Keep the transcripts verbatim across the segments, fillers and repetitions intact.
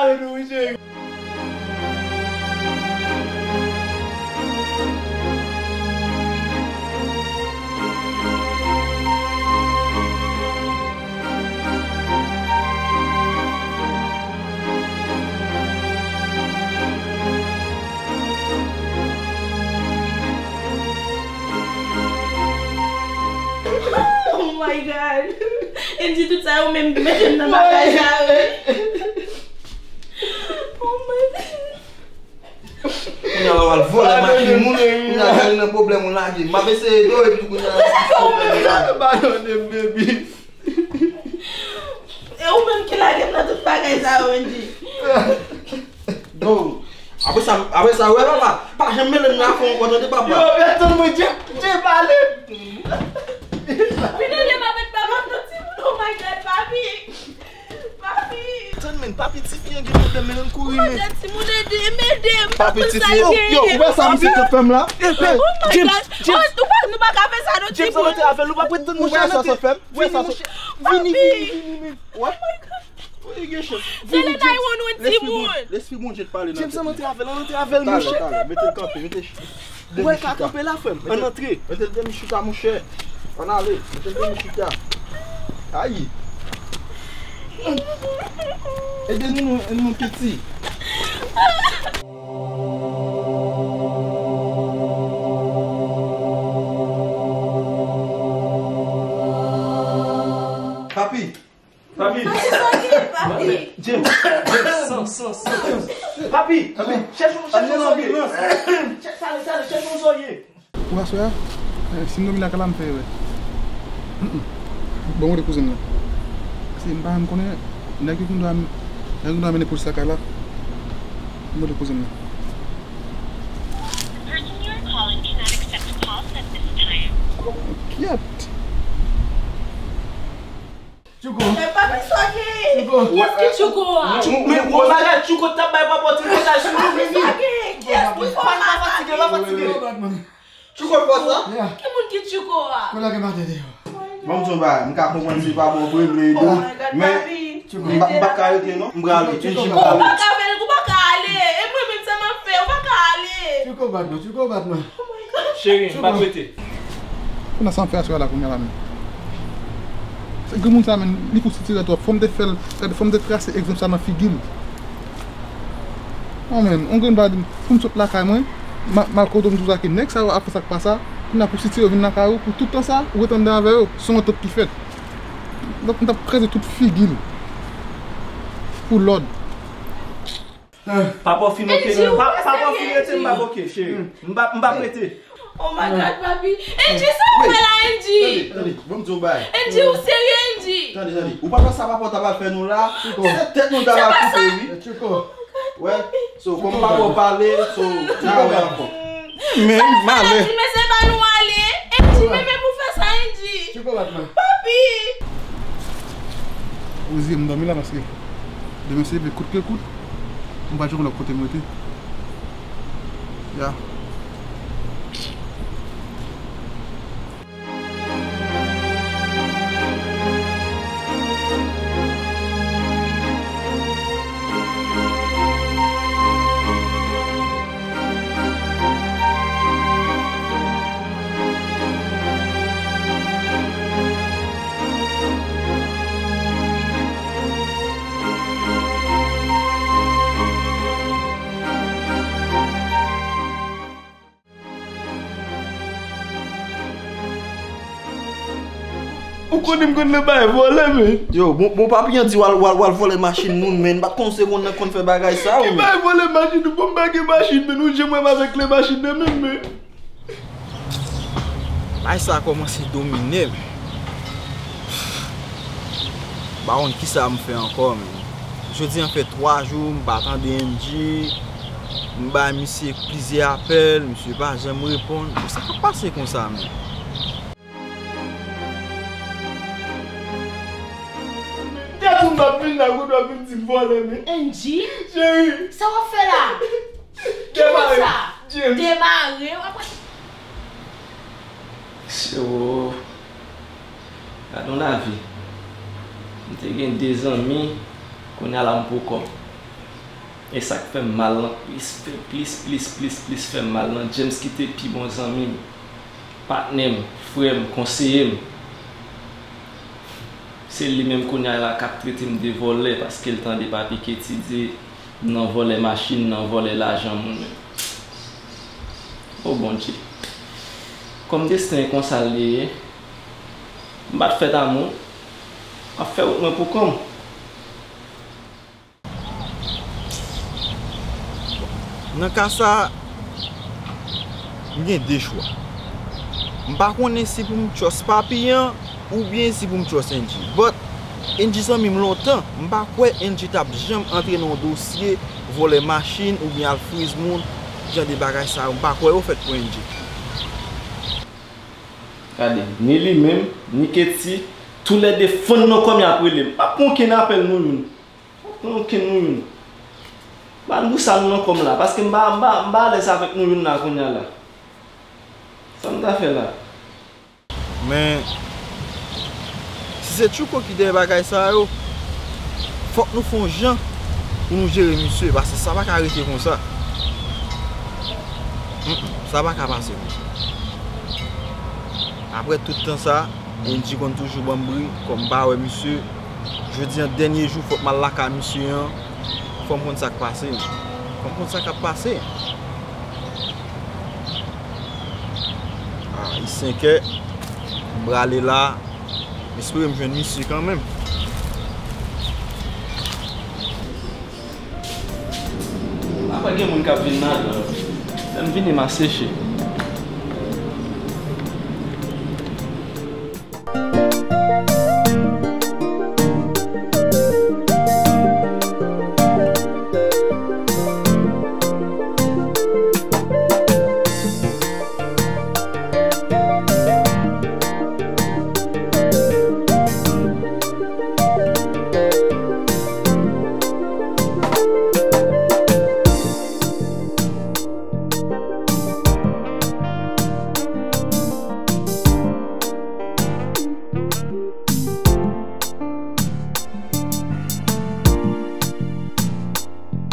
Alelouya, cheri. Oh my God! Angie, tout sa yo menm ki mete m nan bagay sa yo. Oh my God! Kounye a la w al vòlè machin moun, kounye a la li nan pwoblèm ou lage. M ap eseye ede w epi kounye a la li nan pwoblèm ou lage. Padone m, baby. E ou menm ki lage m nan tout bagay sa yo, Angie. Bon, apre sa, apre sa, wè papa, pa janm mele m nan afè ankò, tande papa. Yo, yo, tann mwen, Djeb, Djeb, ale. Vin ede m avèk papa m nan timoun, oh my God, papi. Papi. Tann men, papi tifi an gen pwoblèm, men l kouri men. Oh my God, timoun ede m, ede m. Papi tifi an, yo, ou wè sa misye sot fè m la? Oh my God. James, James. Oh, nou pa, nou pa ka fè sa non, timoun. James, antre avè l, ou pa prete tann mouche a antre. Ou wè sa sot fè m? Vini, vini, vini, vini. Wè? Oh my God. Ou gen chans. Se le nine one one, timoun. Lespri Bondye t pale nan tèt mwen. James, antre avè l, antre avè l, monchè. Talè, talè, mete l kanpe, mete Ou wè l ka kanpe la, frè m. Ann antre. Mete l demi chita, monchè. Ann ale. Mete l demi chita. Ayi. Ede nou, non, piti. Papi. Papi. Papi, sa w gen, papi? James, James, san, san, san. Papi, papi, chèche yon, chèche yon sòlye. Chèche, sale, sale, chèche yon sòlye. Pou aswè a, eh, si m dòmi lakay la, m fè erè. Mm, mm. Bon, mwen de kouzen nan. Paske m pa menm konnen, nèg yo konn dwa, nèg yo konn dwa mennen polis lakay la. Mwen de kouzen nan. The person you are calling cannot accept calls at this time. Kyèt. Tchouko. Men papi, sa w gen? Tchouko. Kiyès ki Tchouko a? Tchou-, men wè bagay Tchouko t ap bay papa w ti mesaj sou nou, vini. Papi, sa w gen? Kiyès ki Tchouko a? Pa fatige, pa fatige. Tchouko fò sa? Ki moun ki Tchouko a? Kounye a gen maten deyò. Ban m di w yon bagay, m ka konprann se papa w vre, vle ede w, men m pa, m p ap ka rete non, m prale, Tchouko, m prale. Ou pa ka fè l, ou pa ka ale, e mwen menm sa m ap fè, ou pa ka ale. Tchouko bat mwen, Tchouko bat mwen. Cheri, m p ap rete. Kounye a sa m fè aswè a la kounye a la menm. Se granmoun sa menm, li fou sitirè twòp. Fò m te fè l, gade, fò m te trase egzanp sa nan figi l. Non, menm, on grenn bagay, pou m sot lakay mwen, m a, m al kote w, m di w sa ke nèg sa yo ap fè sa k pa sa, kounye a pou sitirè yo vin lakay ou, pou tout tan sa, ou ret anndan avè yo, se yon antant ki fèt. Donk, m t ap kraze tout figi l. Pou lòd. Papa w fin oke, non? Papa w fin rete, m p ap oke, cheri. M p ap, m p ap rete. Oh my God, papi. Angie, sa w fè la, Angie? Tande, tande, ban m di w yon bagay. Angie, ou serye, Angie? Tande, tande. Ou pa wè sa papa w ta pral fè nou la? Se tèt nou ta pral koupe, wi. Tchouko. Wè, so, kòm papa w pale, so, n a wè ankò. Men, m ale. Angie, men se pa nou ale. Angie, men, men pou fè sa, Angie. Tchouko bat mwen. Papi. Ozi, m dòmi la paske demen se leve kout ke kout. M pa janm lòt kote m rete. Ya. Ou konnen m konn nan bay vòlè, men. Yo, bon, bon, papi an di w al, w al, w al vòlè machin moun, men. M pa t konn se konn nan konn fè bagay sa, wi, men. Bay vòlè machin, bon, m pa gen machin, men. Ou janm wè m avèk kle machin nan menm, men. Bagay sa kòmanse domine m. M pa konn kisa m fè ankò, men. Jodi a fè twa jou, m pa tande Angie. M bay misye plizyè apèl, misye pa janm reponn. Sa k ap pase konsa, men? Gad moun m ap vin la, kote w ap vin di m vòlè, men. Angie? Cheri. Sa w ap fè la? Ki moun sa? Demare, James. Cheri, gad yon lavi. M te gen de zanmi, kounye a la m pou kò m. E sa k fè m mal lan plis, fè plis, plis, plis, plis fè m mal lan, James ki te pi bon zanmi m, patnè m, frè m, konseye m. Se li menm kounye a la k ap trete m de vòlè paske l tande Papi Ketty di m nan vòlè machin, nan vòlè lajan moun. O Bondye. Kòm desten konsa l ye, m pa t fèt amou, m ap fè wout mwen pou kò m. Nan ka sa, m gen de chwa. M pa konnen si pou m trust Papi an oubyen si pou m trust Angie. But, Angie zanmi m lontan. M pa kwè Angie t ap janm antre nan yon dosye vòlè machin oubyen al friz moun, jan de bagay sa yo. M pa kwè yo fèt pou Angie. Gade, ni li menm, ni Ketty, toulède fann nan kò m y ap rele m. M pa pran okenn apèl nou youn. Pran okenn nou youn. Ban nou sa nou nan kò m la, paske m pa, m pa, m pa alèz avèk nou youn la kounye a la. Sa m ta fè la? Men, si se Tchouko ki dèyè bagay sa yo, fòk nou fè yon jan pou nou jere misye, paske sa pa ka rete konsa. Mm, mm, sa pa ka pase konsa. Apre tout tan sa, Angie konn toujou ban m bri, kòm m pa wè misye. Jodi a, dènye jou, fòk m al lakay misye an. Fò m konn sa k pase. Fò m konn sa k ap pase. Ah, li senkè. M prale la. M espere m jwenn misye kanmenm. Apa gen moun k ap vin nan, lè m vini m a seche.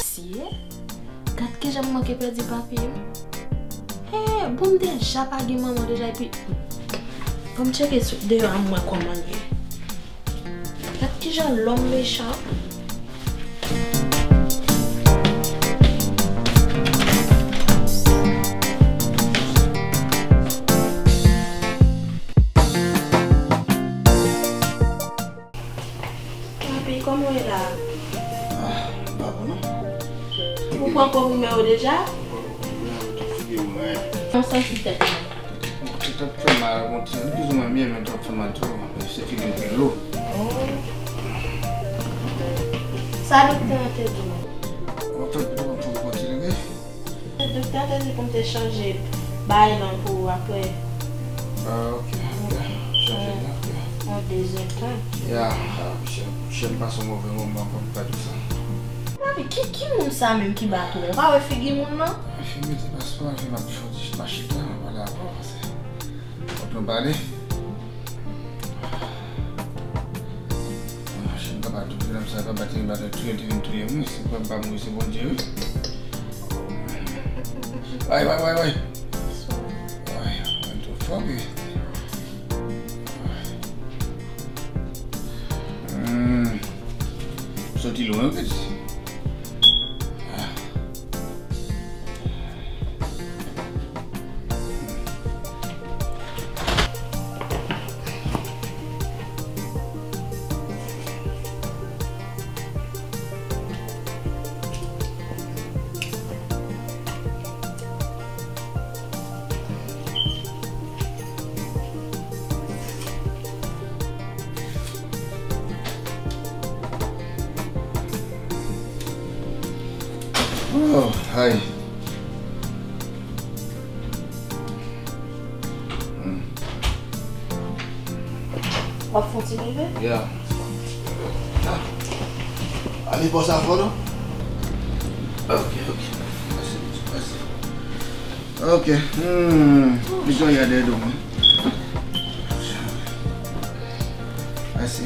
Siye, gad kijan m manke pèdi papye m. Eh, bon, m deja pa gen manman deja, epi fò m tcheke sou deyò a m wè kòman l ye. Gad kijan lòm mechan. Papi, kòman w ye la? Ah, m pa bon non. Ou pran konprime w deja? Konprime a tou figi mwen. Kòman w santi tèt ou? Tèt ap fè mal, bon, ti, li plizoumwen mye, men tèt ap fè mal tou. Se figi m ki lou. Oh. Sa doktè an te di w? An fèt, doktè an te di pou m kontinye. Doktè an te di pou m te chanje bay lan pou ou apre. Ah, ok, ok. Chanje li, ok. Yon dezèdtan. Ya, ah, chèn, chèn pase yon move moman, fò m pa di sa. Papi, ki, ki moun sa menm ki bat ou? Ou pa wè figi moun nan? Figi m te pase pa, figi m ap fè ti mache tan, m pale avè w, pase. Fòk nou pale. Ah, chen pa bat tout, medam sa pa bat, li bat, touye, li te vin touye m, wi, se pa, pa mouri, se Bondye, wi. Ay, ay, ay, ay. Ay, mwen twò fò, wi. Hmm. Soti lwen, wi, pitit. Ah. Oh, ay. Hmm. W ap fè yon ti leve? Yeah. Ah. Ale, pòs a fò, non? Ok, ok. Mèsi, mèsi. Ok. Hmm. Li gen yon yè dèyè do mwen. Mèsi.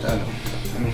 Talè. Hmm.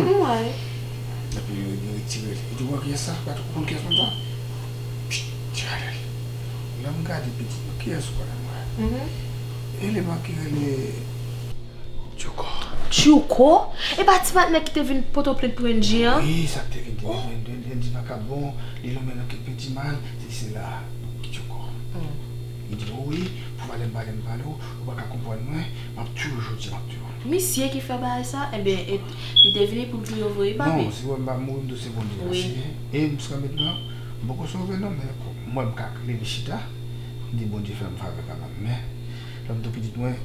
Mwen. Epi yo, yo retire li. Li di, "Wè kiyès sa?" Gade, ou konn kiyès moun sa? Pit, ti gade l. Lè m gade pitit mwen, kiyès ou konnen m wè? Eleman ki rele Tchouko. Tchouko? E pa ti patnè ki te vin pote w plent pou Angie an? Wi, sa k te vin te vin, vin, vin di vakabon, li lonmen nan kèk peti mal, se, se la, Tchouko. Li di, "Wi, pou valè m pale, m pale w, ou pa ka konprann mwen, m ap touye w jodi, m ap touye w." Misye ki fè bagay sa, ebyen, e, li te vini pou l touye w vre, wi, papi? Non, si w wè m pa mouri, m di w se Bondye, wi, mesye. E jiska mentnan, m poko sove non, men mwen m ka leve chita, m di Bondye fè m favè kanmenm. Men, lè m di w pitit mwen,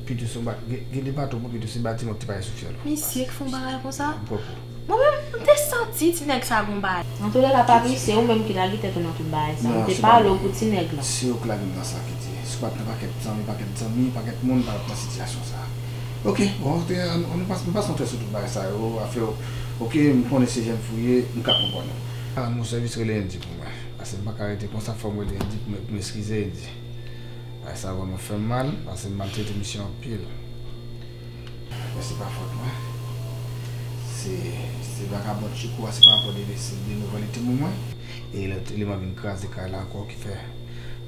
pito se yon ba-, gen, gen de bato pou pito se batiman ki te pare sou fyèl. Misye ki fè yon bagay konsa? M poko. Mwen menm, m te santi ti nèg sa gon bagay. Antoulèka, papi, se ou menm ki lage tèt ou nan tout bagay sa. M te pale w pou ti nèg lan. Non, se pa mwen. Se ou k lage m nan sa, Kitty. Si w pa t nan pakèt zanmi, pakèt zanmi, pakèt moun pa t ap nan sitiyasyon sa. Oke, bon, oke, an, an, nou pas-, nou pase yon trè sou tout bagay sa yo, afè w. Oke, m konnen se jèn fi w ye, m ka konprann ou. Rann mwen sèvis, rele Andy pou mwen. Paske m pa ka rete konsa, fò m rele Andy pou m, pou m eskize Andy. Bagay sa vrèman fè m mal, paske m maltrete misye anpil. Men se pa fòt mwen. Se, se vakabon Tchouko a, se pa rapò de, de, de nouvèl li te ban mwen. E lòt eleman vin kraze kay la ankò ki fè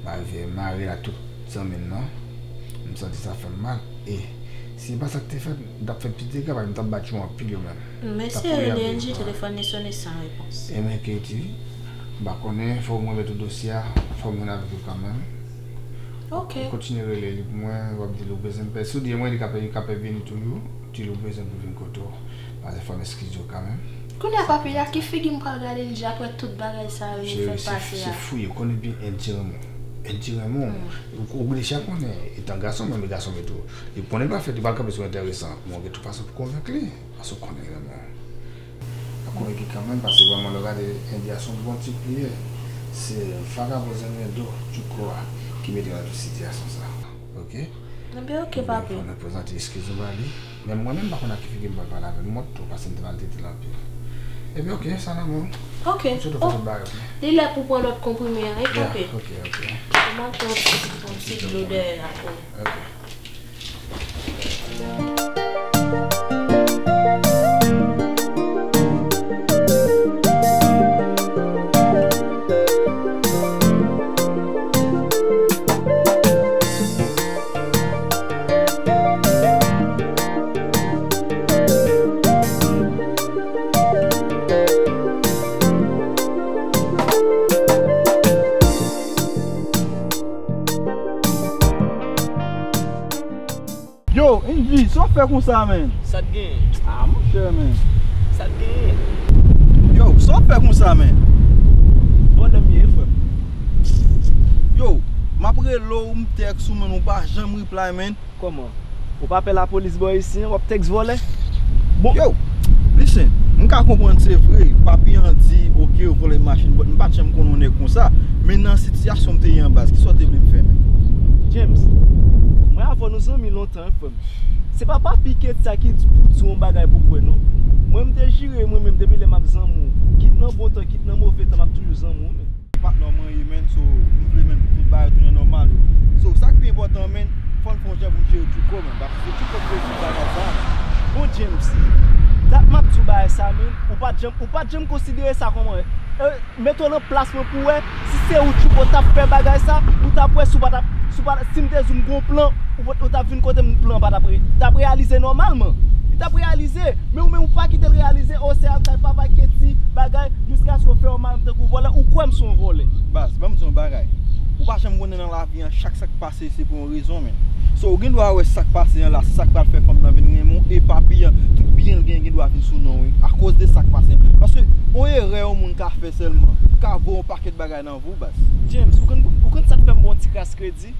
m rive mare la tout zanmi m nan. M santi sa fè m mal. E si se pa sa k te fèt, m t ap fè pi dega, paske m t ap bat yo anpil yo menm. M eseye rele Angie, telefòn li sonnen san repons. E men Katie, m pa konnen, fò mwen met ou dosye a, fò mwen avèk yo kanmenm. Ok. Kontinye rele li pou mwen, w ap di l ou bezwen m pè. Si w di mwen li ka pè, li ka pè vini toujou, di l ou bezwen m pou vin kote w. Paske fò m eskize w kanmenm. Kounye a, papi, a ki figi m pral gade Angie apre tout bagay sa yo nou fè pase a? Se fou, ou konnen byen Angie renmen w. Angie renmen w. Ou, ou deja konnen, etan gason, menm gason men tou. Li konnen l pa fèt, li pral kanpe sou enteresan. Men w gen tout fason pou konvenk li. Paske w konnen l renmen w. Ap konvenki kanmenm, paske vrèman lè w gade Andy a se yon bon tip li ye. Se vakabon zanmi do Tchouko a ki mete l nan tout sitiyasyon sa. Oke? Ebyen, oke, papi. Fò nou prezante eskiz nou ba li. Men mwen menm, m pa konn ak ki figi m pral pale avè l. M wont tou, paske m te maltrete l anpil. Ebyen, oke, sa nan men w. Oke. M sot fè tout bagay, oke? Li lè pou pran lòt konprime a, wi, papi. Oke, oke. M al pran yon ti, yon ti dlo dèyè a pou ou. Oke. Fè konsa, men. Sa t genyen? Ah, monchè, men. Sa t genyen? Yo, sa w ap fè konsa, men? Vòlè m ye, frè m. Yo, m ap rele w, m tèks ou, men ou pa janm reply, men. Kòman? Ou pa pè lapolis bò isi an, w ap tèks vòlè? Bon. Yo, listen, m ka konprann se vre, papi an di, oke, yo vòlè machin, but m pa t janm konnen yon nèg konsa. Men nan sitiyasyon m te ye an baz, kisa w te vle m fè, men? James, mwen avè w nou zanmi lontan, wi, frè m. Se pa papi Ketty sa ki di pou di yon bagay pou kwè, non. Mwen, m te jire, mwen menm, depi lè m ap zanmi w, kit nan bon tan, kit nan move tan, m ap toujou zanmi w, men. Patnè mwen ye, men, so, m vle, men, pou tout bagay tounen nòmal, yo. So, sa k pi enpòtan, men, fò n fè yon jan pou n jere Tchouko, men, paske se Tchouko k vle tout bagay sa, men. Bon, James, dat m ap di w bagay sa, men, ou pa t janm, ou pa t janm konsidere sa kòman, e, mete w nan plas mwen pou wè, si se ou, Tchouko, t ap fè bagay sa, ou t ap wè si w pa t ap, si w pa t, si m te di w m gon plan, ou, ou t ap vin kote m, plan pa t ap re-, t ap reyalize nòmalman. Li t ap reyalize, men ou menm ou pa kite l reyalize, o se al kay papa Ketty, bagay, jiskaske w fè yon mal tankou vòlè, ou kwè m se yon vòlè. Baz, ban m di yon bagay. Ou pa janm konnen nan lavi an, chak sa k pase se pou yon rezon, men. So, ou gen dwa wè sa k pase an la, se sa k pral fè fanm nan vin renmen w, e papi an, tout byen l gen, gen dwa vin sou non w, wi, akoz de sa k pase an. Paske, yon erè yon moun ka fè sèlman, ka voye yon pakèt bagay nan vi w, baz. James, ou konn, ou konn sa k fè m ba w yon ti kras kredi?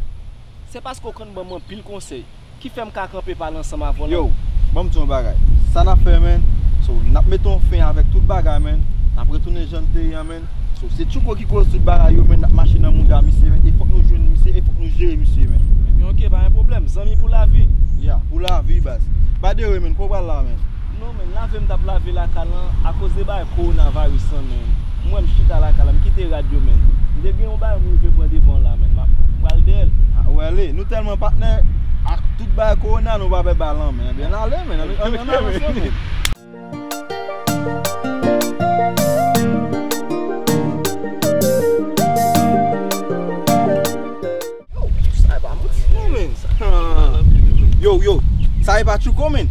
Se paske w konn ban m anpil konsèy ki fè m ka kanpe pale ansanm avè w la. Yo, ban m di yon bagay. Sa n ap fè, men, so, n ap mete yon fen avèk tout bagay, men. N ap retounen jan n te ye an, men. So, se Tchouko ki koz tout bagay yo, men. N ap mache nan mouda misye, men. E fòk nou jwenn misye, e fòk nou jere misye, men. Ebyen, oke, pa gen pwoblèm. Zanmi pou lavi. Ya, pou lavi, baz. By the way, men, kote w pral la, men? Non, men, lave m t ap lave lakay lan, akoz de bagay kowonaviris lan, men. M wè m chita lakay la, m kite rad yo, men. M te gen yon bagay m rive pran devan la, men. M ap, m pral dèyè l. Ah, ou ale. Nou tèlman patnè, ak tout bagay kowona, nou pa pè balan, men. Ebyen, n ale, men. Ann, ann, ann avanse, men. Yo, sa e pa manti non, men. Yo, yo, sa e pa Tchouko, men.